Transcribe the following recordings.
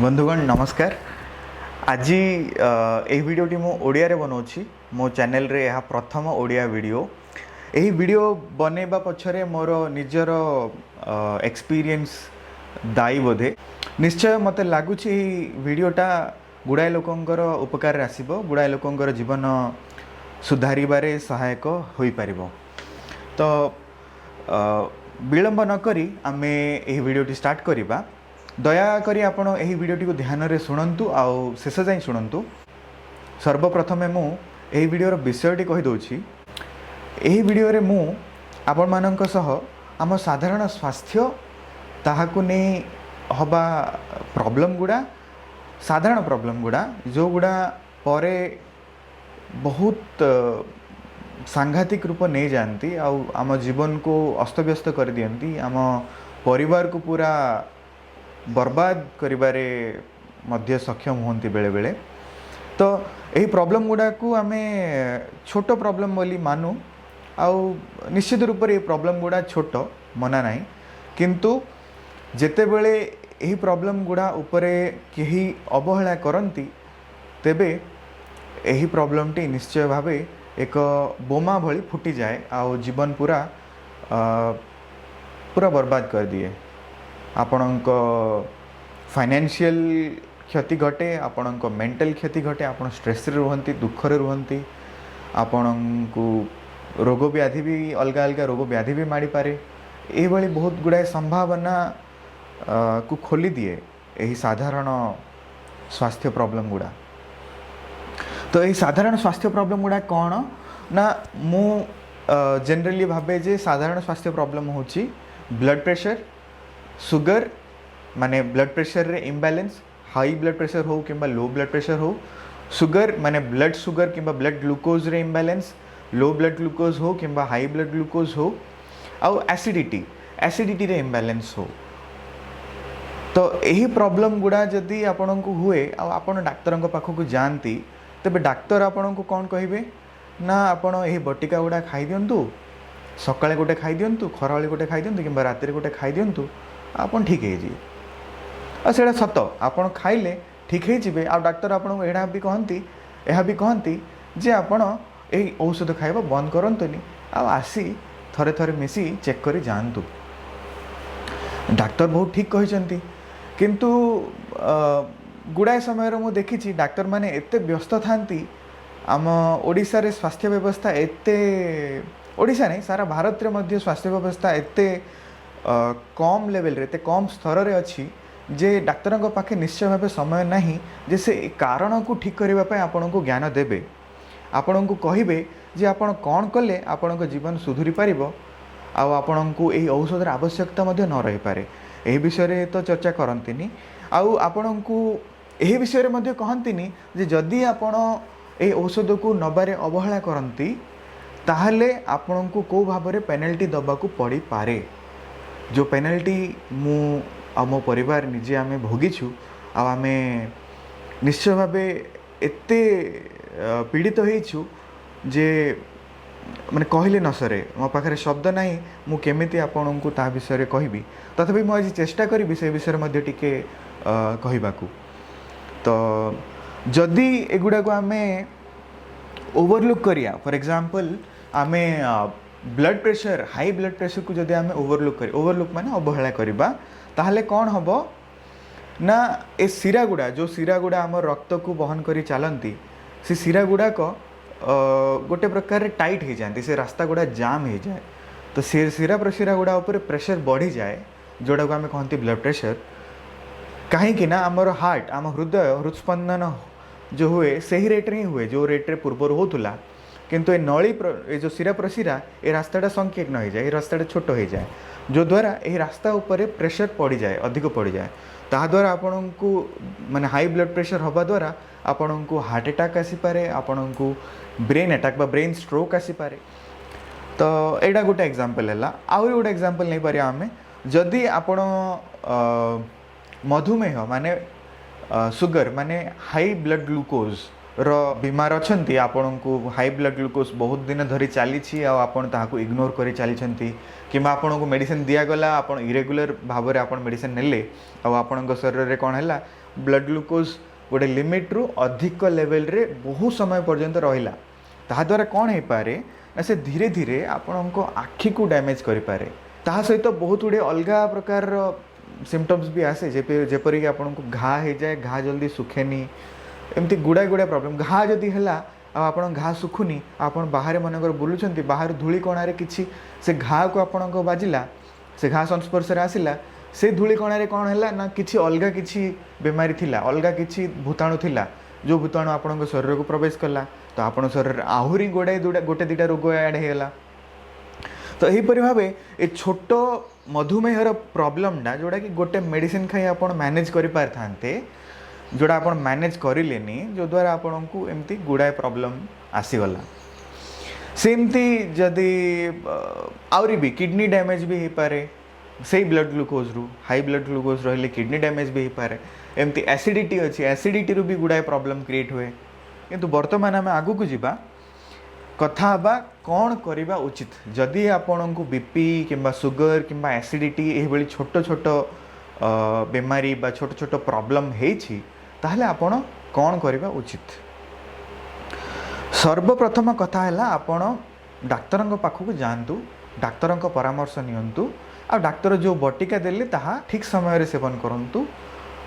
ବନ୍ଧୁଗଣ, ନମସ୍କାର। ଆଜି ଏହି ଭିଡ଼ିଓଟି ମୁଁ ଓଡ଼ିଆରେ ବନାଉଛି। ମୋ ଚ୍ୟାନେଲରେ ଏହା ପ୍ରଥମ ଓଡ଼ିଆ ଭିଡ଼ିଓ। ଏହି ଭିଡ଼ିଓ ବନେଇବା ପଛରେ ମୋର ନିଜର ଏକ୍ସପିରିଏନ୍ସ ଦାୟୀ ବୋଧେ। ନିଶ୍ଚୟ ମୋତେ ଲାଗୁଛି, ଏହି ଭିଡ଼ିଓଟା ଗୁଡ଼ାଏ ଲୋକଙ୍କର ଉପକାରରେ ଆସିବ, ଗୁଡ଼ାଏ ଲୋକଙ୍କର ଜୀବନ ସୁଧାରିବାରେ ସହାୟକ ହୋଇପାରିବ। ତ ବିଳମ୍ବ ନକରି ଆମେ ଏହି ଭିଡ଼ିଓଟି ଷ୍ଟାର୍ଟ କରିବା। ଦୟାକରି ଆପଣ ଏହି ଭିଡ଼ିଓଟିକୁ ଧ୍ୟାନରେ ଶୁଣନ୍ତୁ ଆଉ ଶେଷ ଯାଏଁ ଶୁଣନ୍ତୁ। ସର୍ବପ୍ରଥମେ ମୁଁ ଏହି ଭିଡ଼ିଓର ବିଷୟଟି କହିଦେଉଛି। ଏହି ଭିଡ଼ିଓରେ ମୁଁ ଆପଣମାନଙ୍କ ସହ ଆମ ସାଧାରଣ ସ୍ୱାସ୍ଥ୍ୟ, ତାହାକୁ ନେଇ ହେବା ପ୍ରୋବ୍ଲେମ୍ ଗୁଡ଼ା, ସାଧାରଣ ପ୍ରୋବ୍ଲେମ୍ ଗୁଡ଼ା, ଯେଉଁଗୁଡ଼ା ପରେ ବହୁତ ସାଂଘାତିକ ରୂପ ନେଇଯାଆନ୍ତି ଆଉ ଆମ ଜୀବନକୁ ଅସ୍ତବ୍ୟସ୍ତ କରିଦିଅନ୍ତି, ଆମ ପରିବାରକୁ ପୁରା ବର୍ବାଦ କରିବାରେ ମଧ୍ୟ ସକ୍ଷମ ହୁଅନ୍ତି ବେଳେବେଳେ। ତ ଏହି ପ୍ରୋବ୍ଲେମ୍ ଗୁଡ଼ାକୁ ଆମେ ଛୋଟ ପ୍ରୋବ୍ଲେମ୍ ବୋଲି ମାନୁ ଆଉ ନିଶ୍ଚିତ ରୂପରେ ଏହି ପ୍ରୋବ୍ଲେମ୍ ଗୁଡ଼ା ଛୋଟ, ମନା ନାହିଁ। କିନ୍ତୁ ଯେତେବେଳେ ଏହି ପ୍ରୋବ୍ଲେମ୍ ଗୁଡ଼ା ଉପରେ କେହି ଅବହେଳା କରନ୍ତି, ତେବେ ଏହି ପ୍ରୋବ୍ଲେମ୍ଟି ନିଶ୍ଚୟ ଭାବେ ଏକ ବୋମା ଭଳି ଫୁଟିଯାଏ ଆଉ ଜୀବନ ପୁରା ବର୍ବାଦ କରିଦିଏ। ଆପଣଙ୍କ ଫାଇନାନ୍ସିଆଲ କ୍ଷତି ଘଟେ, ଆପଣଙ୍କ ମେଣ୍ଟାଲ କ୍ଷତି ଘଟେ, ଆପଣ ଷ୍ଟ୍ରେସ୍ରେ ରୁହନ୍ତି, ଦୁଃଖରେ ରୁହନ୍ତି, ଆପଣଙ୍କୁ ରୋଗ ବ୍ୟାଧି ବି, ଅଲଗା ଅଲଗା ରୋଗ ବ୍ୟାଧି ବି ମାଡ଼ିପାରେ। ଏଇଭଳି ବହୁତ ଗୁଡ଼ାଏ ସମ୍ଭାବନା କୁ ଖୋଲିଦିଏ ଏହି ସାଧାରଣ ସ୍ୱାସ୍ଥ୍ୟ ପ୍ରୋବ୍ଲେମ୍ ଗୁଡ଼ା। ତ ଏହି ସାଧାରଣ ସ୍ୱାସ୍ଥ୍ୟ ପ୍ରୋବ୍ଲେମ୍ ଗୁଡ଼ା କ'ଣ ନା, ମୁଁ ଜେନେରାଲି ଭାବେ ଯେ ସାଧାରଣ ସ୍ୱାସ୍ଥ୍ୟ ପ୍ରୋବ୍ଲେମ୍ ହେଉଛି ବ୍ଲଡ଼ ପ୍ରେସର, ସୁଗର, ମାନେ ବ୍ଲଡ଼ ପ୍ରେସରରେ ଇମ୍ବାଲାନ୍ସ, ହାଇ ବ୍ଲଡ଼ ପ୍ରେସର ହଉ କିମ୍ବା ଲୋ ବ୍ଲଡ଼ ପ୍ରେସର ହଉ, ସୁଗର ମାନେ ବ୍ଲଡ଼ ସୁଗର କିମ୍ବା ବ୍ଲଡ଼ ଗ୍ଲୁକୋଜ୍ରେ ଇମ୍ବାଲାନ୍ସ, ଲୋ ବ୍ଲଡ଼ ଗ୍ଲୁକୋଜ୍ ହଉ କିମ୍ବା ହାଇ ବ୍ଲଡ଼ ଗ୍ଲୁକୋଜ୍ ହଉ, ଆଉ ଆସିଡ଼ିଟି, ଆସିଡ଼ିଟିରେ ଇମ୍ବାଲାନ୍ସ ହଉ। ତ ଏହି ପ୍ରୋବ୍ଲେମ୍ ଗୁଡ଼ା ଯଦି ଆପଣଙ୍କୁ ହୁଏ ଆଉ ଆପଣ ଡାକ୍ତରଙ୍କ ପାଖକୁ ଯାଆନ୍ତି, ତେବେ ଡାକ୍ତର ଆପଣଙ୍କୁ କ'ଣ କହିବେ ନା, ଆପଣ ଏହି ବଟିକା ଗୁଡ଼ା ଖାଇଦିଅନ୍ତୁ, ସକାଳେ ଗୋଟେ ଖାଇଦିଅନ୍ତୁ, ଖରାବେଳେ ଗୋଟେ ଖାଇଦିଅନ୍ତୁ କିମ୍ବା ରାତିରେ ଗୋଟେ ଖାଇଦିଅନ୍ତୁ, ଆପଣ ଠିକ୍ ହେଇଯିବେ। ଆଉ ସେଇଟା ସତ, ଆପଣ ଖାଇଲେ ଠିକ୍ ହେଇଯିବେ। ଆଉ ଡାକ୍ତର ଆପଣଙ୍କୁ ଏଇଟା ବି କହନ୍ତି, ଏହା ବି କହନ୍ତି ଯେ ଆପଣ ଏହି ଔଷଧ ଖାଇବା ବନ୍ଦ କରନ୍ତୁନି ଆଉ ଆସି ଥରେ ଥରେ ମିଶି ଚେକ୍ କରି ଯାଆନ୍ତୁ। ଡାକ୍ତର ବହୁତ ଠିକ୍ କହିଛନ୍ତି। କିନ୍ତୁ ଗୁଡ଼ାଏ ସମୟରେ ମୁଁ ଦେଖିଛି, ଡାକ୍ତରମାନେ ଏତେ ବ୍ୟସ୍ତ ଥାନ୍ତି। ଆମ ଓଡ଼ିଶାରେ ସ୍ୱାସ୍ଥ୍ୟ ବ୍ୟବସ୍ଥା ଏତେ, ଓଡ଼ିଶା ନାହିଁ, ସାରା ଭାରତରେ ମଧ୍ୟ ସ୍ୱାସ୍ଥ୍ୟ ବ୍ୟବସ୍ଥା ଏତେ କମ୍ ଲେଭେଲରେ, ଏତେ କମ୍ ସ୍ତରରେ ଅଛି ଯେ ଡାକ୍ତରଙ୍କ ପାଖେ ନିଶ୍ଚୟ ଭାବେ ସମୟ ନାହିଁ ଯେ ସେ ଏ କାରଣକୁ ଠିକ୍ କରିବା ପାଇଁ ଆପଣଙ୍କୁ ଜ୍ଞାନ ଦେବେ, ଆପଣଙ୍କୁ କହିବେ ଯେ ଆପଣ କ'ଣ କଲେ ଆପଣଙ୍କ ଜୀବନ ସୁଧୁରି ପାରିବ ଆଉ ଆପଣଙ୍କୁ ଏହି ଔଷଧର ଆବଶ୍ୟକତା ମଧ୍ୟ ନ ରହିପାରେ। ଏହି ବିଷୟରେ ତ ଚର୍ଚ୍ଚା କରନ୍ତିନି। ଆଉ ଆପଣଙ୍କୁ ଏହି ବିଷୟରେ ମଧ୍ୟ କହନ୍ତିନି ଯେ ଯଦି ଆପଣ ଏହି ଔଷଧକୁ ନେବାରେ ଅବହେଳା କରନ୍ତି, ତାହେଲେ ଆପଣଙ୍କୁ କେଉଁ ଭାବରେ ପେନାଲ୍ଟି ଦେବାକୁ ପଡ଼ିପାରେ, ଯେଉଁ ପେନାଲ୍ଟି ମୁଁ ଆଉ ମୋ ପରିବାର ନିଜେ ଆମେ ଭୋଗିଛୁ। ଆଉ ଆମେ ନିଶ୍ଚୟ ଭାବେ ଏତେ ପୀଡ଼ିତ ହେଇଛୁ ଯେ ମାନେ କହିଲେ ନ ସରେ। ମୋ ପାଖରେ ଶବ୍ଦ ନାହିଁ, ମୁଁ କେମିତି ଆପଣଙ୍କୁ ତା ବିଷୟରେ କହିବି। ତଥାପି ମୁଁ ଆଜି ଚେଷ୍ଟା କରିବି ସେ ବିଷୟରେ ମଧ୍ୟ ଟିକେ କହିବାକୁ। ତ ଯଦି ଏଗୁଡ଼ାକୁ ଆମେ ଓଭରଲୁକ୍ କରିବା, ଫର୍ ଏକ୍ଜାମ୍ପଲ୍ ଆମେ ବ୍ଲଡ଼ ପ୍ରେସର, ହାଇ ବ୍ଲଡ଼ ପ୍ରେସରକୁ ଯଦି ଆମେ ଓଭରଲୁକ୍ କରିବା, ଓଭରଲୁକ୍ ମାନେ ଅବହେଳା କରିବା, ତାହେଲେ କ'ଣ ହେବ ନା, ଏ ଶିରା ଗୁଡ଼ା, ଯେଉଁ ଶିରା ଗୁଡ଼ା ଆମ ରକ୍ତକୁ ବହନ କରି ଚାଲନ୍ତି, ସେ ଶିରା ଗୁଡ଼ାକ ଗୋଟେ ପ୍ରକାରରେ ଟାଇଟ୍ ହେଇଯାଆନ୍ତି, ସେ ରାସ୍ତା ଗୁଡ଼ା ଜାମ୍ ହେଇଯାଏ। ତ ସେ ଶିରା ପ୍ରଶିରା ଗୁଡ଼ା ଉପରେ ପ୍ରେସର ବଢ଼ିଯାଏ, ଯେଉଁଟାକୁ ଆମେ କହନ୍ତି ବ୍ଲଡ଼ ପ୍ରେସର। କାହିଁକି ନା ଆମର ହାର୍ଟ, ଆମ ହୃଦୟ, ହୃଦସ୍ପନ୍ଦନ ଯେଉଁ ହୁଏ, ସେହି ରେଟ୍ରେ ହିଁ ହୁଏ ଯେଉଁ ରେଟ୍ରେ ପୂର୍ବରୁ ହେଉଥିଲା। କିନ୍ତୁ ଏ ନଳୀ, ଏ ଯେଉଁ ଶିରା ପ୍ରଶିରା, ଏ ରାସ୍ତାଟା ସଂକୀର୍ଣ୍ଣ ହେଇଯାଏ, ଏ ରାସ୍ତାଟା ଛୋଟ ହେଇଯାଏ, ଯଦ୍ୱାରା ଏହି ରାସ୍ତା ଉପରେ ପ୍ରେସର ପଡ଼ିଯାଏ, ଅଧିକ ପଡ଼ିଯାଏ। ତାହାଦ୍ୱାରା ଆପଣଙ୍କୁ, ମାନେ ହାଇ ବ୍ଲଡ଼ ପ୍ରେସର ହେବା ଦ୍ୱାରା ଆପଣଙ୍କୁ ହାର୍ଟ ଆଟାକ୍ ଆସିପାରେ, ଆପଣଙ୍କୁ ବ୍ରେନ୍ ଆଟାକ୍ ବା ବ୍ରେନ୍ ଷ୍ଟ୍ରୋକ୍ ଆସିପାରେ। ତ ଏଇଟା ଗୋଟେ ଏକ୍ଜାମ୍ପଲ୍ ହେଲା। ଆହୁରି ଗୋଟେ ଏକ୍ଜାମ୍ପଲ୍ ନେଇପାରିବା ଆମେ। ଯଦି ଆପଣ ମଧୁମେହ, ମାନେ ସୁଗର, ମାନେ ହାଇ ବ୍ଲଡ଼ ଗ୍ଲୁକୋଜ୍ ର ବିମାର ଅଛନ୍ତି, ଆପଣଙ୍କୁ ହାଇ ବ୍ଲଡ଼ ଗ୍ଲୁକୋଜ୍ ବହୁତ ଦିନ ଧରି ଚାଲିଛି ଆଉ ଆପଣ ତାହାକୁ ଇଗ୍ନୋର କରି ଚାଲିଛନ୍ତି, କିମ୍ବା ଆପଣଙ୍କୁ ମେଡ଼ିସିନ ଦିଆଗଲା, ଆପଣ ଇରେଗୁଲାର ଭାବରେ ଆପଣ ମେଡ଼ିସିନ ନେଲେ ଆଉ ଆପଣଙ୍କ ଶରୀରରେ କ'ଣ ହେଲା, ବ୍ଲଡ଼ ଗ୍ଲୁକୋଜ୍ ଗୋଟେ ଲିମିଟ୍ରୁ ଅଧିକ ଲେଭେଲରେ ବହୁତ ସମୟ ପର୍ଯ୍ୟନ୍ତ ରହିଲା, ତାହାଦ୍ୱାରା କ'ଣ ହେଇପାରେ ନା ସେ ଧୀରେ ଧୀରେ ଆପଣଙ୍କ ଆଖିକୁ ଡ୍ୟାମେଜ୍ କରିପାରେ। ତାହା ସହିତ ବହୁତ ଗୁଡ଼ିଏ ଅଲଗା ପ୍ରକାରର ସିମ୍ପଟମ୍ସ ବି ଆସେ, ଯେପରିକି ଆପଣଙ୍କୁ ଘା ହେଇଯାଏ, ଘା ଜଲ୍ଦି ଶୁଖେନି, ଏମିତି ଗୁଡ଼ାଏ ଗୁଡ଼ାଏ ପ୍ରୋବ୍ଲେମ୍। ଘା ଯଦି ହେଲା ଆଉ ଆପଣଙ୍କ ଘା ଶୁଖୁନି, ଆପଣ ବାହାରେ ମନେକର ବୁଲୁଛନ୍ତି, ବାହାରୁ ଧୂଳି କଣାରେ କିଛି ସେ ଘାକୁ ଆପଣଙ୍କ ବାଜିଲା, ସେ ଘା ସଂସ୍ପର୍ଶରେ ଆସିଲା, ସେ ଧୂଳି କଣାରେ କ'ଣ ହେଲା ନା କିଛି ଅଲଗା କିଛି ବେମାରୀ ଥିଲା, ଅଲଗା କିଛି ଭୂତାଣୁ ଥିଲା, ଯେଉଁ ଭୂତାଣୁ ଆପଣଙ୍କ ଶରୀରକୁ ପ୍ରବେଶ କଲା, ତ ଆପଣଙ୍କ ଶରୀରରେ ଆହୁରି ଗୁଡ଼ାଏ ଗୋଟେ ଦୁଇଟା ରୋଗ ଆଡ଼୍ ହେଇଗଲା। ତ ଏହିପରି ଭାବେ ଏ ଛୋଟ ମଧୁମେହର ପ୍ରୋବ୍ଲେମଟା, ଯେଉଁଟାକି ଗୋଟେ ମେଡ଼ିସିନ ଖାଇ ଆପଣ ମ୍ୟାନେଜ୍ କରିପାରିଥାନ୍ତେ, ଯେଉଁଟା ଆପଣ ମ୍ୟାନେଜ୍ କରିଲେନି, ଯଦ୍ୱାରା ଆପଣଙ୍କୁ ଏମିତି ଗୁଡ଼ାଏ ପ୍ରୋବ୍ଲେମ୍ ଆସିଗଲା। ସେମିତି ଯଦି ଆହୁରି ବି କିଡ଼ନୀ ଡ୍ୟାମେଜ୍ ବି ହେଇପାରେ ସେଇ ବ୍ଲଡ଼ ଗ୍ଲୁକୋଜ୍ରୁ। ହାଇ ବ୍ଲଡ଼ ଗ୍ଲୁକୋଜ୍ ରହିଲେ କିଡ଼ନୀ ଡ୍ୟାମେଜ୍ ବି ହେଇପାରେ। ଏମିତି ଆସିଡ଼ିଟି ଅଛି, ଆସିଡ଼ିଟିରୁ ବି ଗୁଡ଼ାଏ ପ୍ରୋବ୍ଲେମ୍ କ୍ରିଏଟ୍ ହୁଏ। କିନ୍ତୁ ବର୍ତ୍ତମାନ ଆମେ ଆଗକୁ ଯିବା, କଥା ହେବା କ'ଣ କରିବା ଉଚିତ ଯଦି ଆପଣଙ୍କୁ ବିପି କିମ୍ବା ସୁଗର କିମ୍ବା ଆସିଡ଼ିଟି ଏହିଭଳି ଛୋଟ ଛୋଟ ବେମାରୀ ବା ଛୋଟ ଛୋଟ ପ୍ରୋବ୍ଲେମ୍ ହେଇଛି, ତାହେଲେ ଆପଣ କ'ଣ କରିବା ଉଚିତ? ସର୍ବପ୍ରଥମ କଥା ହେଲା, ଆପଣ ଡାକ୍ତରଙ୍କ ପାଖକୁ ଯାଆନ୍ତୁ, ଡାକ୍ତରଙ୍କ ପରାମର୍ଶ ନିଅନ୍ତୁ ଆଉ ଡାକ୍ତର ଯେଉଁ ବଟିକା ଦେଲେ ତାହା ଠିକ୍ ସମୟରେ ସେବନ କରନ୍ତୁ।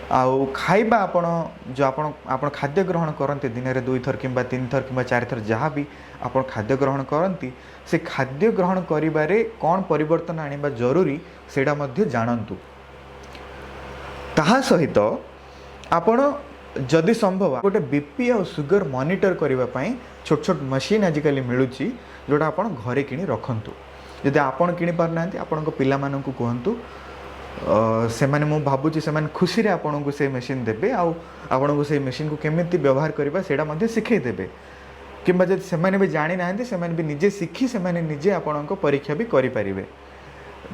ଆଉ ଖାଇବା ଆପଣ ଯେଉଁ ଆପଣ ଖାଦ୍ୟ ଗ୍ରହଣ କରନ୍ତି, ଦିନରେ ଦୁଇଥର କିମ୍ବା ତିନିଥର କିମ୍ବା ଚାରିଥର, ଯାହା ବି ଆପଣ ଖାଦ୍ୟ ଗ୍ରହଣ କରନ୍ତି, ସେ ଖାଦ୍ୟ ଗ୍ରହଣ କରିବାରେ କ'ଣ ପରିବର୍ତ୍ତନ ଆଣିବା ଜରୁରୀ, ସେଇଟା ମଧ୍ୟ ଜାଣନ୍ତୁ। ତାହା ସହିତ ଆପଣ ଯଦି ସମ୍ଭବ ଗୋଟେ ବିପି ଆଉ ସୁଗର ମନିଟର କରିବା ପାଇଁ ଛୋଟ ଛୋଟ ମେସିନ୍ ଆଜିକାଲି ମିଳୁଛି, ଯେଉଁଟା ଆପଣ ଘରେ କିଣି ରଖନ୍ତୁ। ଯଦି ଆପଣ କିଣିପାରୁନାହାନ୍ତି, ଆପଣଙ୍କ ପିଲାମାନଙ୍କୁ କୁହନ୍ତୁ। ସେମାନେ, ମୁଁ ଭାବୁଛି, ସେମାନେ ଖୁସିରେ ଆପଣଙ୍କୁ ସେ ମେସିନ୍ ଦେବେ ଆଉ ଆପଣଙ୍କୁ ସେଇ ମେସିନ୍କୁ କେମିତି ବ୍ୟବହାର କରିବା, ସେଇଟା ମଧ୍ୟ ଶିଖେଇ ଦେବେ। କିମ୍ବା ଯଦି ସେମାନେ ବି ଜାଣିନାହାନ୍ତି, ସେମାନେ ବି ନିଜେ ଶିଖି ସେମାନେ ନିଜେ ଆପଣଙ୍କ ପରୀକ୍ଷା ବି କରିପାରିବେ।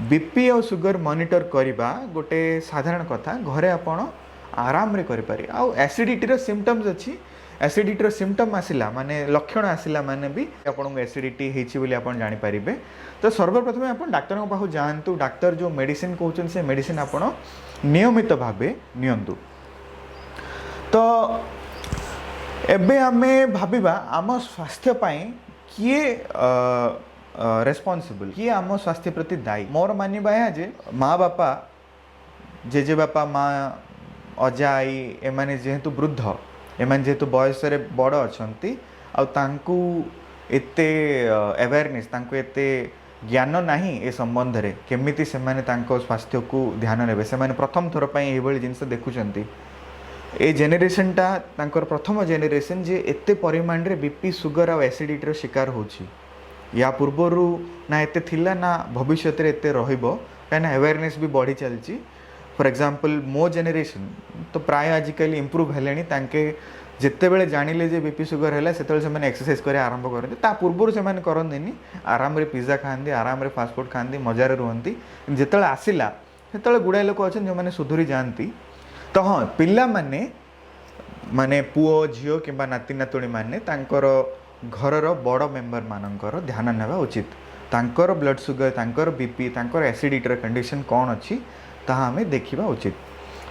ବିପି ଆଉ ସୁଗର ମନିଟର କରିବା ଗୋଟେ ସାଧାରଣ କଥା, ଘରେ ଆପଣ ଆରାମରେ କରିପାରିବେ। ଆଉ ଆସିଡ଼ିଟିର ସିମ୍ପଟମ୍ସ ଅଛି। ଆସିଡ଼ିଟିର ସିମ୍ପଟମ୍ ଆସିଲା ମାନେ, ଲକ୍ଷଣ ଆସିଲା ମାନେ ବି ଆପଣଙ୍କୁ ଆସିଡ଼ିଟି ହେଇଛି ବୋଲି ଆପଣ ଜାଣିପାରିବେ। ତ ସର୍ବପ୍ରଥମେ ଆପଣ ଡାକ୍ତରଙ୍କ ପାଖକୁ ଯାଆନ୍ତୁ, ଡାକ୍ତର ଯେଉଁ ମେଡ଼ିସିନ କହୁଛନ୍ତି ସେ ମେଡ଼ିସିନ ଆପଣ ନିୟମିତ ଭାବେ ନିଅନ୍ତୁ। ତ ଏବେ ଆମେ ଭାବିବା, ଆମ ସ୍ୱାସ୍ଥ୍ୟ ପାଇଁ କିଏ ରେସ୍ପନ୍ସିବଲ୍, କିଏ ଆମ ସ୍ୱାସ୍ଥ୍ୟ ପ୍ରତି ଦାୟୀ? ମୋର ମାନିବା ଏହା ଯେ ମା ବାପା, ଜେଜେବାପା, ମା, ଅଜା, ଆଈ, ଏମାନେ ଯେହେତୁ ବୃଦ୍ଧ, ଏମାନେ ଯେହେତୁ ବୟସରେ ବଡ଼ ଅଛନ୍ତି ଆଉ ତାଙ୍କୁ ଏତେ ଆୱେରନେସ୍, ତାଙ୍କୁ ଏତେ ଜ୍ଞାନ ନାହିଁ ଏ ସମ୍ବନ୍ଧରେ, କେମିତି ସେମାନେ ତାଙ୍କ ସ୍ୱାସ୍ଥ୍ୟକୁ ଧ୍ୟାନ ନେବେ। ସେମାନେ ପ୍ରଥମ ଥର ପାଇଁ ଏଇଭଳି ଜିନିଷ ଦେଖୁଛନ୍ତି। ଏ ଜେନେରେସନଟା ତାଙ୍କର ପ୍ରଥମ ଜେନେରେସନ୍ ଯେ ଏତେ ପରିମାଣରେ ବିପି, ସୁଗର ଆଉ ଆସିଡ଼ିଟିର ଶିକାର ହେଉଛି। ୟା ପୂର୍ବରୁ ନା ଏତେ ଥିଲା, ନା ଭବିଷ୍ୟତରେ ଏତେ ରହିବ, କାହିଁକିନା ଆୱେରନେସ୍ ବି ବଢ଼ି ଚାଲିଛି। ଫର୍ ଏକ୍ଜାମ୍ପଲ୍, ମୋ ଜେନେରେସନ୍ ତ ପ୍ରାୟ ଆଜିକାଲି ଇମ୍ପ୍ରୁଭ୍ ହେଲେଣି। ତାଙ୍କେ ଯେତେବେଳେ ଜାଣିଲେ ଯେ ବିପି ସୁଗର ହେଲା, ସେତେବେଳେ ସେମାନେ ଏକ୍ସରସାଇଜ୍ କରିବା ଆରମ୍ଭ କରନ୍ତି। ତା ପୂର୍ବରୁ ସେମାନେ କରନ୍ତିନି, ଆରାମରେ ପିଜ୍ଜା ଖାଆନ୍ତି, ଆରାମରେ ଫାଷ୍ଟଫୁଡ଼୍ ଖାଆନ୍ତି, ମଜାରେ ରୁହନ୍ତି। ଯେତେବେଳେ ଆସିଲା, ସେତେବେଳେ ଗୁଡ଼ାଏ ଲୋକ ଅଛନ୍ତି ଯେଉଁମାନେ ସୁଧୁରି ଯାଆନ୍ତି। ତ ହଁ, ପିଲାମାନେ ମାନେ ପୁଅ, ଝିଅ କିମ୍ବା ନାତି ନାତୁଣୀ ମାନେ ତାଙ୍କର ଘରର ବଡ଼ ମେମ୍ବର ମାନଙ୍କର ଧ୍ୟାନ ନେବା ଉଚିତ। ତାଙ୍କର ବ୍ଲଡ଼ ସୁଗର, ତାଙ୍କର ବିପି, ତାଙ୍କର ଆସିଡ଼ିଟିର କଣ୍ଡିସନ୍ କ'ଣ ଅଛି, ତାହା ଆମେ ଦେଖିବା ଉଚିତ।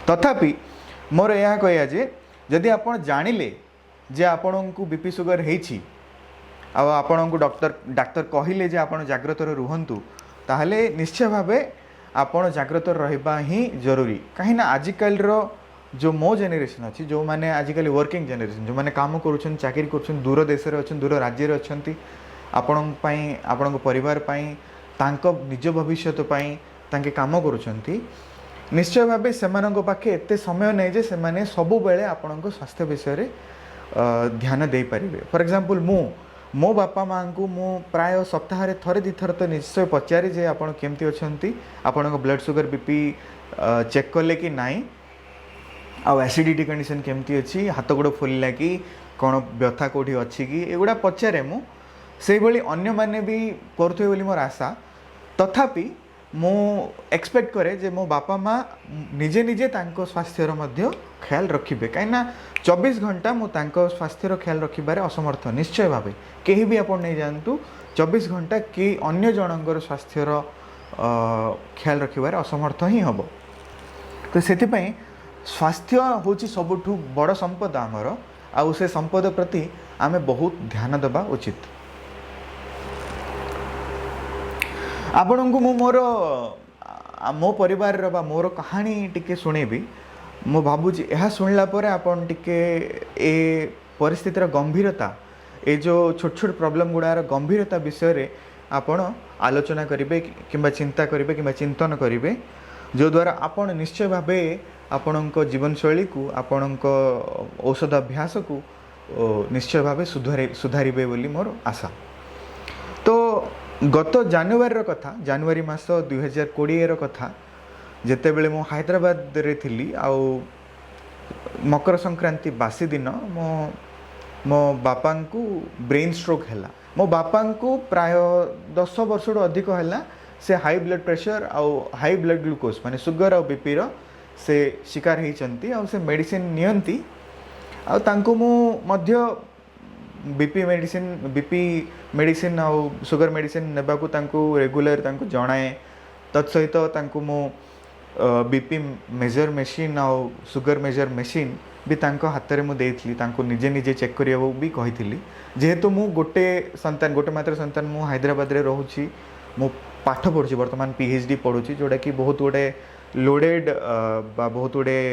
ତଥାପି ମୋର ଏହା କହିବା ଯେ ଯଦି ଆପଣ ଜାଣିଲେ ଯେ ଆପଣଙ୍କୁ ବିପି ସୁଗର ହେଇଛି ଆଉ ଆପଣଙ୍କୁ ଡାକ୍ତର କହିଲେ ଯେ ଆପଣ ଜାଗ୍ରତରେ ରୁହନ୍ତୁ, ତାହେଲେ ନିଶ୍ଚୟ ଭାବେ ଆପଣ ଜାଗ୍ରତ ରହିବା ହିଁ ଜରୁରୀ। କାହିଁକିନା ଆଜିକାଲିର ଯେଉଁ ମୋ ଜେନେରେସନ୍ ଅଛି, ଯେଉଁମାନେ ଆଜିକାଲି ୱାର୍କିଂ ଜେନେରେସନ୍, ଯେଉଁମାନେ କାମ କରୁଛନ୍ତି, ଚାକିରି କରୁଛନ୍ତି, ଦୂର ଦେଶରେ ଅଛନ୍ତି, ଦୂର ରାଜ୍ୟରେ ଅଛନ୍ତି, ଆପଣଙ୍କ ପାଇଁ, ଆପଣଙ୍କ ପରିବାର ପାଇଁ, ତାଙ୍କ ନିଜ ଭବିଷ୍ୟତ ପାଇଁ ତାଙ୍କେ କାମ କରୁଛନ୍ତି, ନିଶ୍ଚୟ ଭାବେ ସେମାନଙ୍କ ପାଖେ ଏତେ ସମୟ ନାହିଁ ଯେ ସେମାନେ ସବୁବେଳେ ଆପଣଙ୍କ ସ୍ୱାସ୍ଥ୍ୟ ବିଷୟରେ ଧ୍ୟାନ ଦେଇପାରିବେ। ଫର୍ ଏକ୍ଜାମ୍ପଲ୍, ମୁଁ ମୋ ବାପା ମାଆଙ୍କୁ ମୁଁ ପ୍ରାୟ ସପ୍ତାହରେ ଥରେ ଦୁଇଥର ତ ନିଶ୍ଚୟ ପଚାରେ ଯେ ଆପଣ କେମିତି ଅଛନ୍ତି, ଆପଣଙ୍କ ବ୍ଲଡ଼ ସୁଗର, ବିପି ଚେକ୍ କଲେ କି ନାହିଁ, ଆଉ ଆସିଡ଼ିଟି କଣ୍ଡିସନ୍ କେମିତି ଅଛି, ହାତ ଗୋଡ଼ ଫୁଲିଲା କି, କ'ଣ ବ୍ୟଥା କେଉଁଠି ଅଛି କି, ଏଗୁଡ଼ା ପଚାରେ ମୁଁ। ସେଇଭଳି ଅନ୍ୟମାନେ ବି କରୁଥିବେ ବୋଲି ମୋର ଆଶା। ତଥାପି ମୁଁ ଏକ୍ସପେକ୍ଟ କରେ ଯେ ମୋ ବାପା ମା ନିଜେ ନିଜେ ତାଙ୍କ ସ୍ୱାସ୍ଥ୍ୟର ମଧ୍ୟ ଖ୍ୟାଲ ରଖିବେ, କାହିଁକିନା 24 ଘଣ୍ଟା ମୁଁ ତାଙ୍କ ସ୍ୱାସ୍ଥ୍ୟର ଖ୍ୟାଲ ରଖିବାରେ ଅସମର୍ଥ। ନିଶ୍ଚୟ ଭାବେ କେହି ବି ଆପଣ ନେଇଯାଆନ୍ତୁ, 24 ଘଣ୍ଟା କେହି ଅନ୍ୟ ଜଣଙ୍କର ସ୍ୱାସ୍ଥ୍ୟର ଖ୍ୟାଲ ରଖିବାରେ ଅସମର୍ଥ ହିଁ ହେବ। ତ ସେଥିପାଇଁ ସ୍ୱାସ୍ଥ୍ୟ ହେଉଛି ସବୁଠୁ ବଡ଼ ସମ୍ପଦ ଆମର ଆଉ ସେ ସମ୍ପଦ ପ୍ରତି ଆମେ ବହୁତ ଧ୍ୟାନ ଦେବା ଉଚିତ। ଆପଣଙ୍କୁ ମୁଁ ମୋର ମୋ ପରିବାରର ବା ମୋର କାହାଣୀ ଟିକେ ଶୁଣେଇବି। ମୁଁ ଭାବୁଛି ଏହା ଶୁଣିଲା ପରେ ଆପଣ ଟିକେ ଏ ପରିସ୍ଥିତିର ଗମ୍ଭୀରତା, ଏ ଯେଉଁ ଛୋଟ ଛୋଟ ପ୍ରୋବ୍ଲେମ୍ ଗୁଡ଼ାର ଗମ୍ଭୀରତା ବିଷୟରେ ଆପଣ ଆଲୋଚନା କରିବେ କିମ୍ବା ଚିନ୍ତା କରିବେ କିମ୍ବା ଚିନ୍ତନ କରିବେ, ଯେଉଁଦ୍ୱାରା ଆପଣ ନିଶ୍ଚୟ ଭାବେ ଆପଣଙ୍କ ଜୀବନଶୈଳୀକୁ, ଆପଣଙ୍କ ଔଷଧ ଅଭ୍ୟାସକୁ ନିଶ୍ଚୟ ଭାବେ ସୁଧାରିବେ ବୋଲି ମୋର ଆଶା। ତ ଗତ ଜାନୁଆରୀର କଥା, ଜାନୁଆରୀ ମାସ 2020ର କଥା, ଯେତେବେଳେ ମୁଁ ହାଇଦ୍ରାବାଦରେ ଥିଲି ଆଉ ମକର ସଂକ୍ରାନ୍ତି ବାସି ଦିନ ମୋ ବାପାଙ୍କୁ ବ୍ରେନ୍ ଷ୍ଟ୍ରୋକ୍ ହେଲା। ମୋ ବାପାଙ୍କୁ ପ୍ରାୟ 10 ବର୍ଷରୁ ଅଧିକ ହେଲା ସେ ହାଇ ବ୍ଲଡ଼ ପ୍ରେସର ଆଉ ହାଇ ବ୍ଲଡ଼ ଗ୍ଲୁକୋଜ୍, ମାନେ ସୁଗର ଆଉ ବିପିର ସେ ଶିକାର ହେଇଛନ୍ତି ଆଉ ସେ ମେଡ଼ିସିନ ନିଅନ୍ତି। ଆଉ ତାଙ୍କୁ ମୁଁ ମଧ୍ୟ ବିପି ମେଡ଼ିସିନ ଆଉ ସୁଗର ମେଡ଼ିସିନ ନେବାକୁ ତାଙ୍କୁ ରେଗୁଲାର ତାଙ୍କୁ ଜଣାଏ। ତତ୍ ସହିତ ତାଙ୍କୁ ମୁଁ ବିପି ମେଜର ମେସିନ୍ ଆଉ ସୁଗର ମେଜର ମେସିନ୍ ବି ତାଙ୍କ ହାତରେ ମୁଁ ଦେଇଥିଲି। ତାଙ୍କୁ ନିଜେ ନିଜେ ଚେକ୍ କରିବାକୁ ବି କହିଥିଲି। ଯେହେତୁ ମୁଁ ଗୋଟେ ସନ୍ତାନ, ଗୋଟେ ମାତ୍ର ସନ୍ତାନ, ମୁଁ ହାଇଦ୍ରାବାଦରେ ରହୁଛି, ମୁଁ ପାଠ ପଢ଼ୁଛି, ବର୍ତ୍ତମାନ ପିଏଚଡି ପଢ଼ୁଛି, ଯେଉଁଟାକି ବହୁତ ଗୋଟେ ଲୋଡ଼େଡ଼ ବା ବହୁତ ଗୁଡ଼ିଏ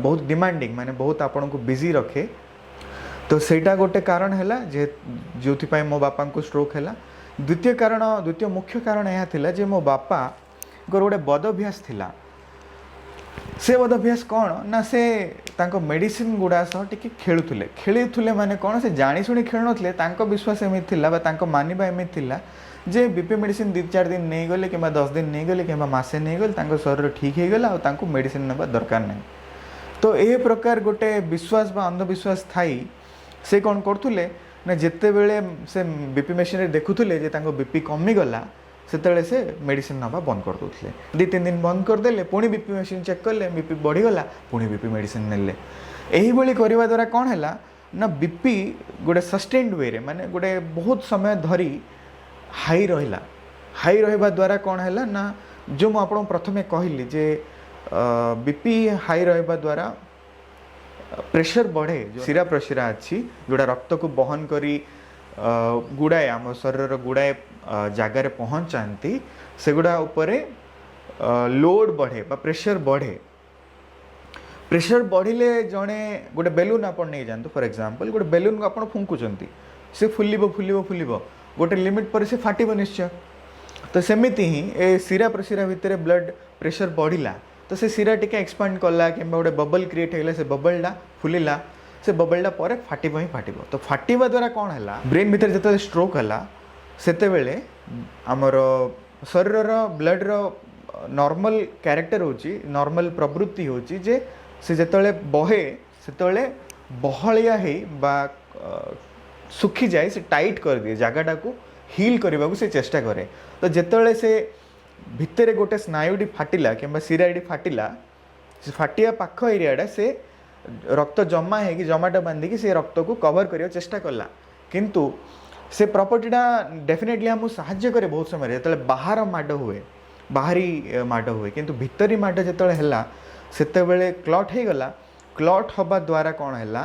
ବହୁତ ଡିମାଣ୍ଡିଂ, ମାନେ ବହୁତ ଆପଣଙ୍କୁ ବିଜି ରଖେ। ତ ସେଇଟା ଗୋଟେ କାରଣ ହେଲା ଯେ ଯେଉଁଥିପାଇଁ ମୋ ବାପାଙ୍କୁ ଷ୍ଟ୍ରୋକ୍ ହେଲା। ଦ୍ୱିତୀୟ କାରଣ, ଦ୍ୱିତୀୟ ମୁଖ୍ୟ କାରଣ ଏହା ଥିଲା ଯେ ମୋ ବାପାଙ୍କର ଗୋଟେ ବଦ ଅଭ୍ୟାସ ଥିଲା। ସେ ବଦ ଅଭ୍ୟାସ କ'ଣ ନା ସେ ତାଙ୍କ ମେଡ଼ିସିନ ଗୁଡ଼ା ସହ ଟିକେ ଖେଳୁଥିଲେ। ଖେଳୁଥିଲେ ମାନେ କ'ଣ? ସେ ଜାଣିଶୁଣି ଖେଳୁନଥିଲେ। ତାଙ୍କ ବିଶ୍ୱାସ ଏମିତି ଥିଲା ବା ତାଙ୍କ ମାନିବା ଏମିତି ଥିଲା ଯେ ବିପି ମେଡ଼ିସିନ 2-4 ଦିନ ନେଇଗଲେ କିମ୍ବା 10 ଦିନ ନେଇଗଲେ କିମ୍ବା ମାସେ ନେଇଗଲେ ତାଙ୍କ ଶରୀର ଠିକ୍ ହେଇଗଲା ଆଉ ତାଙ୍କୁ ମେଡ଼ିସିନ ନେବା ଦରକାର ନାହିଁ। ତ ଏ ପ୍ରକାର ଗୋଟେ ବିଶ୍ୱାସ ବା ଅନ୍ଧବିଶ୍ୱାସ ଥାଇ ସେ କ'ଣ କରୁଥିଲେ ନା ଯେତେବେଳେ ସେ ବିପି ମେସିନରେ ଦେଖୁଥିଲେ ଯେ ତାଙ୍କ ବିପି କମିଗଲା, ସେତେବେଳେ ସେ ମେଡ଼ିସିନ ନେବା ବନ୍ଦ କରିଦେଉଥିଲେ। 2-3 ଦିନ ବନ୍ଦ କରିଦେଲେ, ପୁଣି ବିପି ମେସିନ୍ ଚେକ୍ କଲେ, ବିପି ବଢ଼ିଗଲା, ପୁଣି ବିପି ମେଡ଼ିସିନ ନେଲେ। ଏହିଭଳି କରିବା ଦ୍ୱାରା କ'ଣ ହେଲା ନା ବିପି ଗୋଟେ ସଷ୍ଟେଣ୍ଡ ୱେରେ, ମାନେ ଗୋଟେ ବହୁତ ସମୟ ଧରି ହାଇ ରହିଲା। ହାଇ ରହିବା ଦ୍ୱାରା କ'ଣ ହେଲା ନା ଯେଉଁ ମୁଁ ଆପଣଙ୍କୁ ପ୍ରଥମେ କହିଲି ଯେ ବିପି ହାଇ ରହିବା ଦ୍ୱାରା ପ୍ରେସର ବଢ଼େ। ଶିରା ପ୍ରଶିରା ଅଛି ଯେଉଁଟା ରକ୍ତକୁ ବହନ କରି ଗୁଡ଼ାଏ ଆମ ଶରୀରର ଗୁଡ଼ାଏ ଜାଗାରେ ପହଞ୍ଚାନ୍ତି, ସେଗୁଡ଼ା ଉପରେ ଲୋଡ଼ ବଢ଼େ ବା ପ୍ରେସର ବଢ଼େ। ପ୍ରେସର ବଢ଼ିଲେ ଜଣେ ଗୋଟେ ବେଲୁନ୍ ଆପଣ ନେଇଯାଆନ୍ତୁ, ଫର୍ ଏକ୍ଜାମ୍ପଲ୍, ଗୋଟେ ବେଲୁନ୍କୁ ଆପଣ ଫୁଙ୍କୁଛନ୍ତି, ସେ ଫୁଲିବ, ଫୁଲିବ, ଫୁଲିବ, ଗୋଟେ ଲିମିଟ୍ ପରେ ସେ ଫାଟିବ ନିଶ୍ଚୟ। ତ ସେମିତି ହିଁ ଏ ଶିରା ପ୍ରଶିରା ଭିତରେ ବ୍ଲଡ଼ ପ୍ରେସର ବଢ଼ିଲା ତ ସେ ଶିରା ଟିକେ ଏକ୍ସପାଣ୍ଡ କଲା କିମ୍ବା ଗୋଟେ ବବଲ୍ କ୍ରିଏଟ୍ ହେଇଗଲା। ସେ ବବଲ୍ଟା ଫୁଲିଲା, ସେ ବବଲ୍ଟା ପରେ ଫାଟିବ ହିଁ ଫାଟିବ। ତ ଫାଟିବା ଦ୍ୱାରା କ'ଣ ହେଲା? ବ୍ରେନ୍ ଭିତରେ ଯେତେବେଳେ ଷ୍ଟ୍ରୋକ୍ ହେଲା, ସେତେବେଳେ ଆମର ଶରୀରର ବ୍ଲଡ଼ର ନର୍ମାଲ କ୍ୟାରେକ୍ଟର ହେଉଛି, ନର୍ମାଲ ପ୍ରବୃତ୍ତି ହେଉଛି ଯେ ସେ ଯେତେବେଳେ ବହେ ସେତେବେଳେ ବହଳିଆ ହେଇ ବା ଶୁଖିଯାଏ, ସେ ଟାଇଟ୍ କରିଦିଏ ଜାଗାଟାକୁ, ହିଲ୍ କରିବାକୁ ସେ ଚେଷ୍ଟା କରେ। ତ ଯେତେବେଳେ ସେ ଭିତରେ ଗୋଟେ ସ୍ନାୟୁଟି ଫାଟିଲା କିମ୍ବା ଶିରାଟି ଫାଟିଲା, ସେ ଫାଟିବା ପାଖ ଏରିଆଟା ସେ ରକ୍ତ ଜମା ହେଇକି ଜମାଟ ବାନ୍ଧିକି ସେ ରକ୍ତକୁ କଭର କରିବାକୁ ଚେଷ୍ଟା କଲା। କିନ୍ତୁ ସେ ପ୍ରପର୍ଟିଟା ଡେଫିନେଟଲି ଆମକୁ ସାହାଯ୍ୟ କରେ ବହୁତ ସମୟରେ, ଯେତେବେଳେ ବାହାର ମାଡ଼ ହୁଏ, ବାହାରି ମାଡ଼ ହୁଏ। କିନ୍ତୁ ଭିତରି ମାଡ଼ ଯେତେବେଳେ ହେଲା, ସେତେବେଳେ କ୍ଲଟ୍ ହେଇଗଲା। କ୍ଲଟ୍ ହେବା ଦ୍ୱାରା କ'ଣ ହେଲା?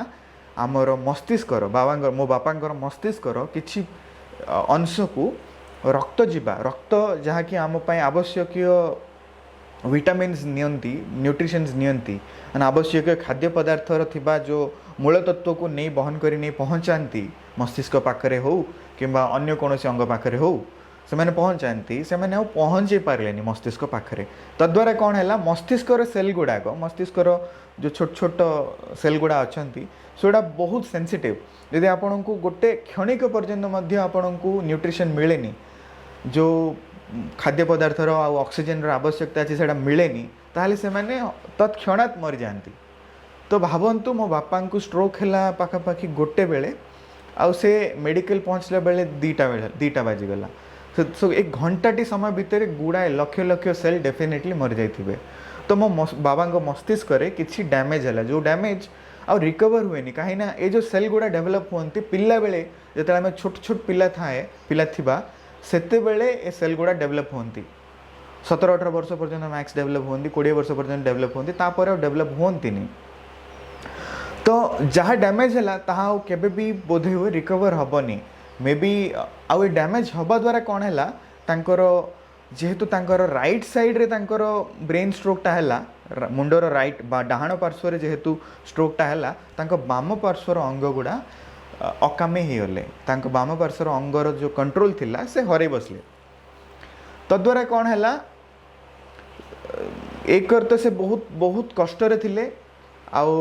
ଆମର ମସ୍ତିଷ୍କର, ବାବାଙ୍କର, ମୋ ବାପାଙ୍କର ମସ୍ତିଷ୍କର କିଛି ଅଂଶକୁ ରକ୍ତ ଯିବା, ରକ୍ତ ଯାହାକି ଆମ ପାଇଁ ଆବଶ୍ୟକୀୟ ଭିଟାମିନ୍ସ ନିଅନ୍ତି, ନ୍ୟୁଟ୍ରିସନ୍ସ ନିଅନ୍ତି, ମାନେ ଆବଶ୍ୟକୀୟ ଖାଦ୍ୟ ପଦାର୍ଥର ଥିବା ଯେଉଁ ମୂଳ ତତ୍ତ୍ୱକୁ ନେଇ ବହନ କରି ନେଇ ପହଞ୍ଚାନ୍ତି, ମସ୍ତିଷ୍କ ପାଖରେ ହଉ କିମ୍ବା ଅନ୍ୟ କୌଣସି ଅଙ୍ଗ ପାଖରେ ହଉ ସେମାନେ ପହଞ୍ଚାନ୍ତି, ସେମାନେ ଆଉ ପହଞ୍ଚେଇ ପାରିଲେନି ମସ୍ତିଷ୍କ ପାଖରେ। ତଦ୍ୱାରା କ'ଣ ହେଲା? ମସ୍ତିଷ୍କର ସେଲ୍ ଗୁଡ଼ାକ, ମସ୍ତିଷ୍କର ଯେଉଁ ଛୋଟ ଛୋଟ ସେଲ୍ ଗୁଡ଼ା ଅଛନ୍ତି, ସେଗୁଡ଼ା ବହୁତ ସେନ୍ସିଟିଭ୍। ଯଦି ଆପଣଙ୍କୁ ଗୋଟେ କ୍ଷଣିକ ପର୍ଯ୍ୟନ୍ତ ମଧ୍ୟ ଆପଣଙ୍କୁ ନ୍ୟୁଟ୍ରିସନ୍ ମିଳେନି, ଯେଉଁ ଖାଦ୍ୟ ପଦାର୍ଥର ଆଉ ଅକ୍ସିଜେନର ଆବଶ୍ୟକତା ଅଛି ସେଇଟା ମିଳେନି, ତାହେଲେ ସେମାନେ ତତ୍କ୍ଷଣାତ୍ ମରିଯାଆନ୍ତି। ତ ଭାବନ୍ତୁ, ମୋ ବାପାଙ୍କୁ ଷ୍ଟ୍ରୋକ୍ ହେଲା ପାଖାପାଖି ଗୋଟେ ବେଳେ ଆଉ ସେ ମେଡ଼ିକାଲ ପହଞ୍ଚିଲା ବେଳେ 2ଟା ବେଳେ, 2ଟା ବାଜିଗଲା। ସେ ସୋ ଏ ଘଣ୍ଟାଟି ସମୟ ଭିତରେ ଗୁଡ଼ାଏ ଲକ୍ଷ ଲକ୍ଷ ସେଲ୍ ଡେଫିନେଟଲି ମରିଯାଇଥିବେ। ତ ମୋ ବାବାଙ୍କ ମସ୍ତିଷ୍କରେ କିଛି ଡ୍ୟାମେଜ୍ ହେଲା, ଯେଉଁ ଡ୍ୟାମେଜ୍ ଆଉ ରିକଭର୍ ହୁଏନି। କାହିଁକିନା ଏ ଯେଉଁ ସେଲ୍ ଗୁଡ଼ା ଡେଭଲପ୍ ହୁଅନ୍ତି ପିଲାବେଳେ, ଯେତେବେଳେ ଆମେ ଛୋଟ ଛୋଟ ପିଲା ଥିବା, ସେତେବେଳେ ଏ ସେଲ୍ ଗୁଡ଼ା ଡେଭଲପ୍ ହୁଅନ୍ତି। 17-18 ବର୍ଷ ପର୍ଯ୍ୟନ୍ତ ମ୍ୟାକ୍ସ ଡେଭଲପ୍ ହୁଅନ୍ତି, 20 ବର୍ଷ ପର୍ଯ୍ୟନ୍ତ ଡେଭଲପ୍ ହୁଅନ୍ତି, ତାପରେ ଆଉ ଡେଭଲପ୍ ହୁଅନ୍ତିନି। ତ ଯାହା ଡ୍ୟାମେଜ୍ ହେଲା, ତାହା ଆଉ କେବେ ବି ବୋଧେ ହୁଏ ରିକଭର୍ ହେବନି ମେ ବି। ଆଉ ଏ ଡ୍ୟାମେଜ୍ ହେବା ଦ୍ୱାରା କ'ଣ ହେଲା, ତାଙ୍କର ଯେହେତୁ ତାଙ୍କର ରାଇଟ୍ ସାଇଡ଼୍ରେ ତାଙ୍କର ବ୍ରେନ୍ ଷ୍ଟ୍ରୋକ୍ଟା ହେଲା, ମୁଣ୍ଡର ରାଇଟ୍ ବା ଡାହାଣ ପାର୍ଶ୍ୱରେ ଯେହେତୁ ଷ୍ଟ୍ରୋକ୍ଟା ହେଲା, ତାଙ୍କ ବାମ ପାର୍ଶ୍ୱର ଅଙ୍ଗ ଗୁଡ଼ା ଅକାମୀ ହେଇଗଲେ। ତାଙ୍କ ବାମ ପାର୍ଶ୍ୱର ଅଙ୍ଗର ଯେଉଁ କଣ୍ଟ୍ରୋଲ୍ ଥିଲା, ସେ ହରେଇ ବସିଲେ। ତଦ୍ୱାରା କ'ଣ ହେଲା, ଏକରେ ତ ସେ ବହୁତ ବହୁତ କଷ୍ଟରେ ଥିଲେ ଆଉ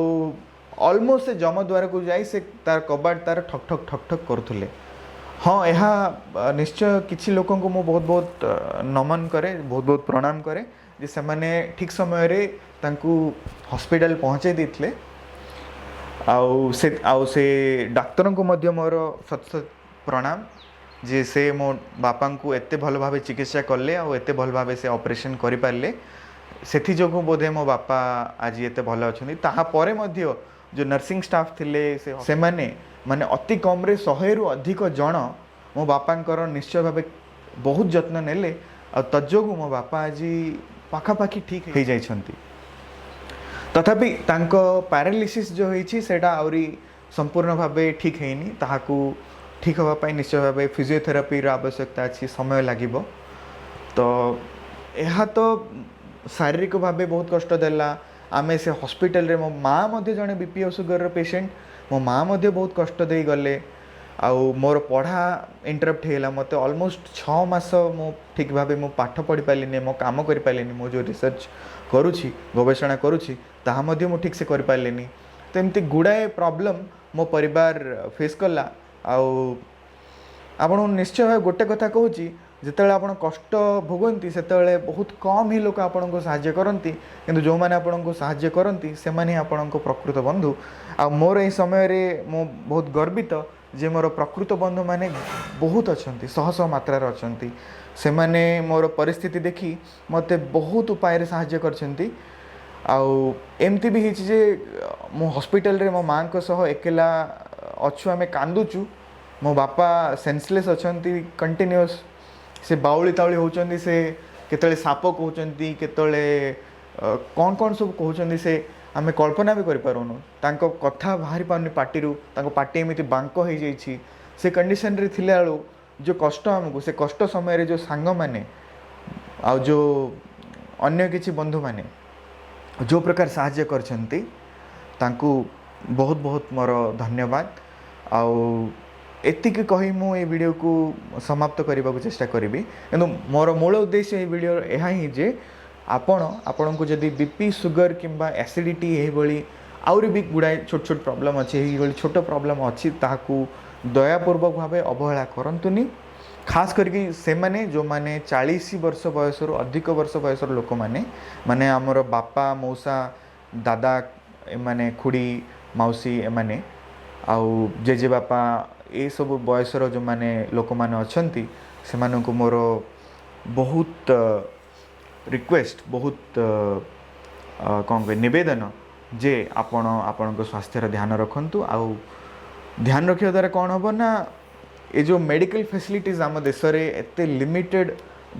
ଅଲମୋଷ୍ଟ ସେ ଯମଦ୍ୱାରକୁ ଯାଇ ସେ ତାର କବାଟ ତାର ଠକ୍ ଠକ୍ ଠକ୍ ଠକ୍ କରୁଥିଲେ। ହଁ, ଏହା ନିଶ୍ଚୟ କିଛି ଲୋକଙ୍କୁ ମୁଁ ବହୁତ ବହୁତ ନମନ କରେ, ବହୁତ ବହୁତ ପ୍ରଣାମ କରେ ଯେ ସେମାନେ ଠିକ୍ ସମୟରେ ତାଙ୍କୁ ହସ୍ପିଟାଲ ପହଞ୍ଚାଇ ଦେଇଥିଲେ। ଆଉ ସେ ଡାକ୍ତରଙ୍କୁ ମଧ୍ୟ ମୋର ଶତ ଶତ ପ୍ରଣାମ ଯେ ସେ ମୋ ବାପାଙ୍କୁ ଏତେ ଭଲ ଭାବେ ଚିକିତ୍ସା କଲେ ଆଉ ଏତେ ଭଲ ଭାବେ ସେ ଅପରେସନ୍ କରିପାରିଲେ। ସେଥିଯୋଗୁଁ ବୋଧେ ମୋ ବାପା ଆଜି ଏତେ ଭଲ ଅଛନ୍ତି। ତାହାପରେ ମଧ୍ୟ ଯେଉଁ ନର୍ସିଂ ଷ୍ଟାଫ୍ ଥିଲେ, ସେମାନେ ମାନେ ଅତି କମ୍ରେ 100ରୁ ଅଧିକ ଜଣ ମୋ ବାପାଙ୍କର ନିଶ୍ଚୟ ଭାବେ ବହୁତ ଯତ୍ନ ନେଲେ ଆଉ ତଦ୍ଯୋଗୁଁ ମୋ ବାପା ଆଜି ପାଖାପାଖି ଠିକ୍ ହେଇଯାଇଛନ୍ତି। ତଥାପି ତାଙ୍କ ପ୍ୟାରାଲିସିସ୍ ଯେଉଁ ହେଇଛି, ସେଇଟା ଆହୁରି ସମ୍ପୂର୍ଣ୍ଣ ଭାବେ ଠିକ୍ ହେଇନି। ତାହାକୁ ଠିକ୍ ହେବା ପାଇଁ ନିଶ୍ଚୟ ଭାବେ ଫିଜିଓଥେରାପିର ଆବଶ୍ୟକତା ଅଛି, ସମୟ ଲାଗିବ। ତ ଏହା ତ ଶାରୀରିକ ଭାବେ ବହୁତ କଷ୍ଟ ଦେଲା। ଆମେ ସେ ହସ୍ପିଟାଲରେ, ମୋ ମା ମଧ୍ୟ ଜଣେ ବିପି ଆଉ ସୁଗରର ପେସେଣ୍ଟ, ମୋ ମା ମଧ୍ୟ ବହୁତ କଷ୍ଟ ଦେଇ ଗଲେ। ଆଉ ମୋର ପଢ଼ା ଇଣ୍ଟରପ୍ଟ ହେଇଗଲା। ମୋତେ ଅଲମୋଷ୍ଟ 6 ମାସ ମୁଁ ଠିକ୍ ଭାବେ ମୁଁ ପାଠ ପଢ଼ିପାରିଲିନି, ମୋ କାମ କରିପାରିଲିନି। ମୁଁ ଯେଉଁ ରିସର୍ଚ୍ଚ କରୁଛି, ଗବେଷଣା କରୁଛି, ତାହା ମଧ୍ୟ ମୁଁ ଠିକ୍ସେ କରିପାରିଲିନି। ତ ଏମିତି ଗୁଡ଼ାଏ ପ୍ରୋବ୍ଲେମ୍ ମୋ ପରିବାର ଫେସ୍ କଲା। ଆଉ ଆପଣଙ୍କୁ ନିଶ୍ଚୟ ଭାବେ ଗୋଟେ କଥା କହୁଛି, ଯେତେବେଳେ ଆପଣ କଷ୍ଟ ଭୋଗନ୍ତି, ସେତେବେଳେ ବହୁତ କମ୍ ହିଁ ଲୋକ ଆପଣଙ୍କୁ ସାହାଯ୍ୟ କରନ୍ତି। କିନ୍ତୁ ଯେଉଁମାନେ ଆପଣଙ୍କୁ ସାହାଯ୍ୟ କରନ୍ତି, ସେମାନେ ହିଁ ଆପଣଙ୍କ ପ୍ରକୃତ ବନ୍ଧୁ। ଆଉ ମୋର ଏହି ସମୟରେ ମୁଁ ବହୁତ ଗର୍ବିତ ଯେ ମୋର ପ୍ରକୃତ ବନ୍ଧୁମାନେ ବହୁତ ଅଛନ୍ତି, ଶହ ଶହ ମାତ୍ରାରେ ଅଛନ୍ତି। ସେମାନେ ମୋର ପରିସ୍ଥିତି ଦେଖି ମୋତେ ବହୁତ ଉପାୟରେ ସାହାଯ୍ୟ କରିଛନ୍ତି। ଆଉ ଏମିତି ବି ହେଇଛି ଯେ ମୁଁ ହସ୍ପିଟାଲରେ ମୋ ମାଆଙ୍କ ସହ ଏକେଲା ଅଛୁ, ଆମେ କାନ୍ଦୁଛୁ, ମୋ ବାପା ସେନ୍ସଲେସ୍ ଅଛନ୍ତି, କଣ୍ଟିନ୍ୟୁଅସ୍ ସେ ବାଉଳି ତାଉଳି ହେଉଛନ୍ତି। ସେ କେତେବେଳେ ସାପ କହୁଛନ୍ତି, କେତେବେଳେ କ'ଣ କ'ଣ ସବୁ କହୁଛନ୍ତି, ସେ ଆମେ କଳ୍ପନା ବି କରିପାରୁନୁ। ତାଙ୍କ କଥା ବାହାରି ପାରୁନି ପାଟିରୁ, ତାଙ୍କ ପାଟି ଏମିତି ବାଙ୍କ ହେଇଯାଇଛି। ସେ କଣ୍ଡିସନରେ ଥିଲା ବେଳୁ ଯେଉଁ କଷ୍ଟ ଆମକୁ, ସେ କଷ୍ଟ ସମୟରେ ଯେଉଁ ସାଙ୍ଗମାନେ ଆଉ ଯେଉଁ ଅନ୍ୟ କିଛି ବନ୍ଧୁମାନେ ଯେଉଁ ପ୍ରକାର ସାହାଯ୍ୟ କରିଛନ୍ତି, ତାଙ୍କୁ ବହୁତ ବହୁତ ମୋର ଧନ୍ୟବାଦ। ଆଉ ଏତିକି କହି ମୁଁ ଏଇ ଭିଡ଼ିଓକୁ ସମାପ୍ତ କରିବାକୁ ଚେଷ୍ଟା କରିବି। କିନ୍ତୁ ମୋର ମୂଳ ଉଦ୍ଦେଶ୍ୟ ଏହି ଭିଡ଼ିଓ ଏହା ହିଁ ଯେ ଆପଣଙ୍କୁ ଯଦି ବିପି, ସୁଗର କିମ୍ବା ଆସିଡ଼ିଟି, ଏହିଭଳି ଆହୁରି ବି ଗୁଡ଼ାଏ ଛୋଟ ଛୋଟ ପ୍ରୋବ୍ଲେମ୍ ଅଛି, ଏହିଭଳି ଛୋଟ ପ୍ରୋବ୍ଲେମ୍ ଅଛି, ତାହାକୁ ଦୟାପୂର୍ବକ ଭାବେ ଅବହେଳା କରନ୍ତୁନି। ଖାସ କରିକି ସେମାନେ ଯେଉଁମାନେ 40 ବର୍ଷ ବୟସରୁ ଅଧିକ ବର୍ଷ ବୟସର ଲୋକମାନେ, ମାନେ ଆମର ବାପା, ମଉସା, ଦାଦା, ଏମାନେ, ଖୁଡ଼ି, ମାଉସୀ ଏମାନେ ଆଉ ଜେଜେବାପା, ଏସବୁ ବୟସର ଯେଉଁମାନେ ଲୋକମାନେ ଅଛନ୍ତି, ସେମାନଙ୍କୁ ମୋର ବହୁତ ରିକ୍ୱେଷ୍ଟ, ବହୁତ କ'ଣ କହିବି, ନିବେଦନ ଯେ ଆପଣ ଆପଣଙ୍କ ସ୍ୱାସ୍ଥ୍ୟର ଧ୍ୟାନ ରଖନ୍ତୁ। ଆଉ ଧ୍ୟାନ ରଖିବା ଦ୍ୱାରା କ'ଣ ହେବ ନା, ଏ ଯେଉଁ ମେଡ଼ିକାଲ ଫେସିଲିଟିଜ୍ ଆମ ଦେଶରେ ଏତେ ଲିମିଟେଡ଼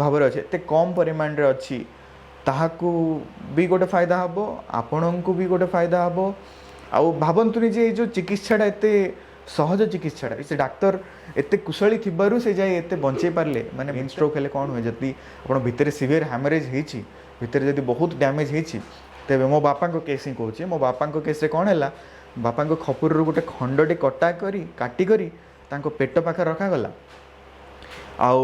ଭାବରେ ଅଛି, ଏତେ କମ୍ ପରିମାଣରେ ଅଛି, ତାହାକୁ ବି ଗୋଟେ ଫାଇଦା ହେବ, ଆପଣଙ୍କୁ ବି ଗୋଟେ ଫାଇଦା ହେବ। ଆଉ ଭାବନ୍ତୁନି ଯେ ଏଇ ଯେଉଁ ଚିକିତ୍ସାଟା ଏତେ ସହଜ ଚିକିତ୍ସାଟା, ସେ ଡାକ୍ତର ଏତେ କୁଶଳୀ ଥିବାରୁ ସେ ଯାଇ ଏତେ ବଞ୍ଚେଇ ପାରିଲେ। ମାନେ ବ୍ରେନ୍ ଷ୍ଟ୍ରୋକ୍ ହେଲେ କ'ଣ ହୁଏ? ଯଦି ଆପଣ ଭିତରେ ସିଭିୟର ହ୍ୟାମରେଜ୍ ହେଇଛି, ଭିତରେ ଯଦି ବହୁତ ଡ୍ୟାମେଜ୍ ହେଇଛି, ତେବେ ମୋ ବାପାଙ୍କ କେସ୍ ହିଁ କହୁଛି। ମୋ ବାପାଙ୍କ କେସ୍ରେ କ'ଣ ହେଲା, ବାପାଙ୍କ ଖପୁରରୁ ଗୋଟେ ଖଣ୍ଡଟେ କଟା କରି, କାଟି କରି ତାଙ୍କ ପେଟ ପାଖରେ ରଖାଗଲା। ଆଉ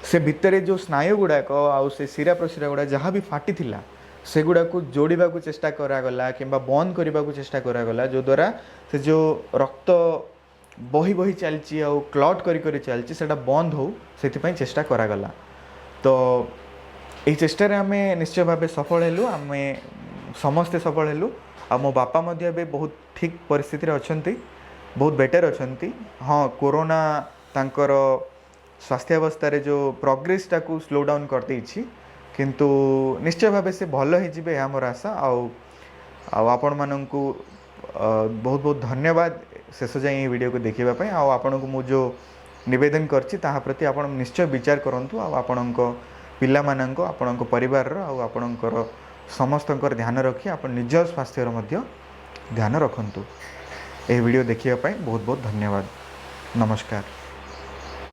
ସେ ଭିତରେ ଯେଉଁ ସ୍ନାୟୁ ଗୁଡ଼ାକ ଆଉ ସେ ଶିରା ପ୍ରଶିରା ଗୁଡ଼ା ଯାହା ବି ଫାଟିଥିଲା, ସେଗୁଡ଼ାକୁ ଯୋଡ଼ିବାକୁ ଚେଷ୍ଟା କରାଗଲା କିମ୍ବା ବନ୍ଦ କରିବାକୁ ଚେଷ୍ଟା କରାଗଲା, ଯେଉଁଦ୍ୱାରା ସେ ଯେଉଁ ରକ୍ତ ବହି ବହି ଚାଲିଛି ଆଉ କ୍ଲଟ୍ କରି କରି ଚାଲିଛି, ସେଇଟା ବନ୍ଦ ହଉ, ସେଥିପାଇଁ ଚେଷ୍ଟା କରାଗଲା। ତ ଏହି ଚେଷ୍ଟାରେ ଆମେ ନିଶ୍ଚୟ ଭାବେ ସଫଳ ହେଲୁ, ଆମେ ସମସ୍ତେ ସଫଳ ହେଲୁ। ଆଉ ମୋ ବାପା ମଧ୍ୟ ଏବେ ବହୁତ ଠିକ୍ ପରିସ୍ଥିତିରେ ଅଛନ୍ତି, ବହୁତ ବେଟର୍ ଅଛନ୍ତି। ହଁ, କୋରୋନା ତାଙ୍କର ସ୍ୱାସ୍ଥ୍ୟାବସ୍ଥାରେ ଯେଉଁ ପ୍ରୋଗ୍ରେସଟାକୁ ସ୍ଲୋ ଡାଉନ୍ କରିଦେଇଛି, କିନ୍ତୁ ନିଶ୍ଚୟ ଭାବେ ସେ ଭଲ ହେଇଯିବେ, ଏହା ମୋର ଆଶା। ଆଉ ଆଉ ଆପଣମାନଙ୍କୁ ବହୁତ ବହୁତ ଧନ୍ୟବାଦ ଶେଷ ଯାଏଁ ଏହି ଭିଡ଼ିଓକୁ ଦେଖିବା ପାଇଁ। ଆଉ ଆପଣଙ୍କୁ ମୁଁ ଯେଉଁ ନିବେଦନ କରିଛି, ତାହା ପ୍ରତି ଆପଣ ନିଶ୍ଚୟ ବିଚାର କରନ୍ତୁ ଆଉ ଆପଣଙ୍କ ପିଲାମାନଙ୍କ, ଆପଣଙ୍କ ପରିବାରର ଆଉ ଆପଣଙ୍କର ସମସ୍ତଙ୍କର ଧ୍ୟାନ ରଖି ଆପଣ ନିଜ ସ୍ୱାସ୍ଥ୍ୟର ମଧ୍ୟ ଧ୍ୟାନ ରଖନ୍ତୁ। ଏହି ଭିଡ଼ିଓ ଦେଖିବା ପାଇଁ ବହୁତ ବହୁତ ଧନ୍ୟବାଦ। ନମସ୍କାର।